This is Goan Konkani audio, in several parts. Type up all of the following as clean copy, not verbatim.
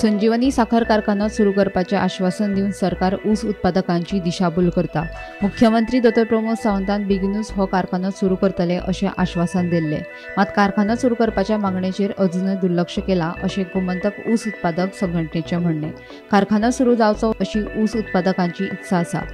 संजीवनी साखर कारखानो सुरू करपाचें आश्वासन दिवन सरकार ऊस उत्पादकांची दिशाभूल करता. मुख्यमंत्री डॉ. प्रमोद सावंतान बेगीनूच हो कारखानो सुरू करतले अशें आश्वासन दिल्लें. मात कारखानो सुरू करपाच्या मागणेचेर अजूनय दुर्लक्ष केलां अशें गोमंतक ऊस उत्पादक संघटनेचें म्हणणें. कारखानो सुरू जावचो अशी ऊस उत्पादकांची इत्सा आसा.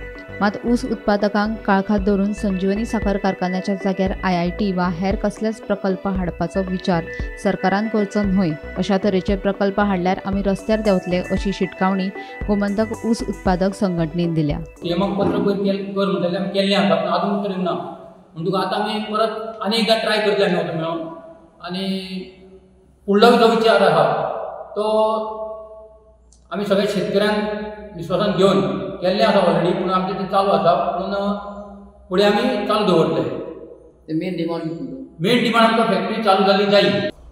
मात ऊस उत्पादकांक काळखात दवरून संजीवनी साखर कारखान्याच्या जाग्यार IIT वा हेर कसलेच प्रकल्प हाडपाचो विचार सरकारान करचो न्हय. अशा तरेचे प्रकल्प हाडल्यार आमी रस्त्यार देंवतले अशी शिटकावणी गोमंतक ऊस उत्पादक संघटनेन दिल्या. सीएमाक पत्र कर म्हणटलें आमी केल्लें आसा, पूण आजून तरी ना. म्हणटकूच आतां आमी परत आनी एकदां ट्राय करतले आमी वचून मेळोन. आनी फुडलो जो विचार आसा तो आमी सगळ्या शेतकऱ्यांक विश्वासान घेवन केल्लें आसा ऑलरेडी, पूण आमचें तें चालू आसा, पूण फुडें आमी चालू दवरतले. मेन डिमांड मेन डिमांड आमकां फॅक्टरी चालू जाल्ली जाय.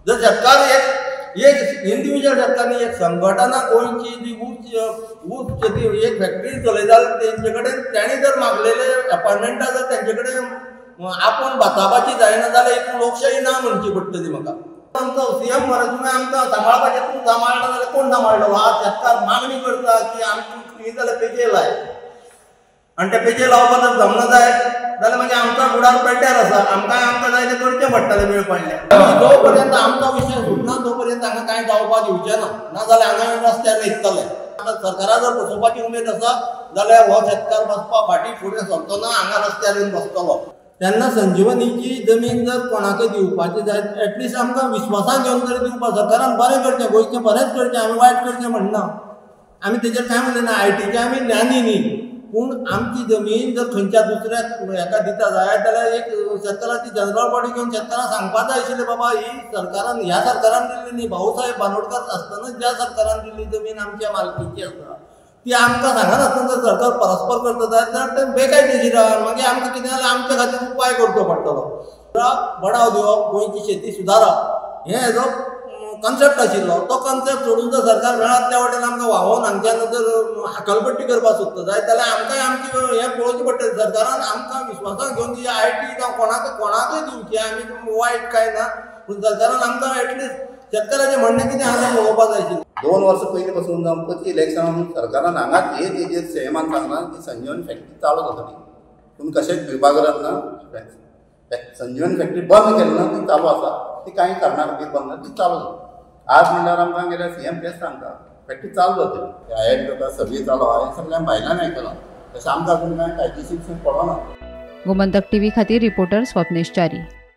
जर शेतकार एक इंडिविज्युअल शेतकार एक संघटना गोंयची जी ऊस शेती एक फॅक्टरी चलयता जाल्यार तेंचे कडेन तेणी जर मागलेले एपॉयटमेंटां जर तेंचे कडेन आपोवन बाचाबाची जायना जाल्यार एक लोकशाही ना म्हणची पडटली म्हाका. आमचो सीएम मरे तुमी आमकां सांबाळपाचें, तूं सांबाळना जाल्यार कोण सांबाळटलो? आज शेतकार मागणी करता की आमकां खंय जाल्यार पेजे लाय, आनी ते पेजे लावपाक जर जमना जायत जाल्यार मागीर आमचो फुडार पेड्ड्यार आसा. आमकां आमकां जाय तें करचें पडटलें वेळ पडल्यार. जो पर्यंत आमचो विशय सुटना तो पर्यंत हांगा कांय जावपाक दिवचें ना, ना जाल्यार हांगा रस्त्यार वयतले. आतां सरकारा जर बसोवपाची उमेद आसा जाल्यार हो शेतकार बसपा फाटीं फुडें सरचो ना, हांगा रस्त्यार येवन बसतलो. तेन्ना संजीवनीची जमीन जर कोणाकय दिवपाची जाय एटलिस्ट आमकां विश्वासान घेवन तरी दिवपाक सरकारान बरें करचें, गोंयचें बरेंच करचें, आमी वायट करचें म्हणना, आमी तेजेर कांय म्हणना. ITचे आमी ज्ञानी न्ही, पूण आमची जमीन जर खंयच्या दुसऱ्या हेका दिता जाय जाल्यार एक शेतकाराची जनरल बॉडी घेवन शेतकारांक सांगपा जाय आशिल्लें, बाबा ही सरकारान ह्या सरकारान दिल्ली न्ही, भाऊसाहेब बांदोडकर आसतना ज्या सरकारान दिल्ली जमीन आमच्या मालकीची आसा ती आमकां सांगनासतना जर सरकार परस्पर करता जायत जाल्यार तें बेकायदेशीर आहा. मागीर आमकां कितें जाल्यार आमच्या खातीर उपाय करचो पडटलो. बडाव दिवप, गोंयची शेती सुदारप हें हेजो कन्सेप्ट आशिल्लो. तो कन्सेप्ट सोडून जर सरकार मेळत त्या वाटेन आमकां व्हांवोवन हांगच्यान जर हाकलपट्टी करपाक सोदता जायत जाल्यार आमकांय आमची हें पळोवचें पडटलें. सरकारान आमकां विश्वासान घेवन ती IT जावं कोणाकय दिवची, आमी वायट कांय ना, पूण सरकारान आमकां एटलिस्ट शेतकाराचें म्हणणें कितें आसा तें पळोवपाक जाय आशिल्लें. 2 वर्सां पयलीं पासून जावं प्रति इलेक्शनान सरकारान हांगाच हेच हेजेर सीएमान सांगलां की संजीवनी फॅक्टरी चालू जातली, तुमी कशेंच भिवपा गरज ना, संजीवनी फॅक्टरी बंद केली ना, ती चालू आसा, ती कांय कारणां खातीर बंद ना, ती चालू जाता. आज म्हणल्यार आमकां गेल्यार सीएम तेच सांगता फॅक्टरी चालू जातली, IIT जाता, सगळी चालू आहा, हें सगळें भायल्यान आयकलां, तशें आमकां अजून कांय कायदेशीर पडना. गोमंतक टीव्ही खातीर रिपोर्टर स्वप्नेश च्यारी.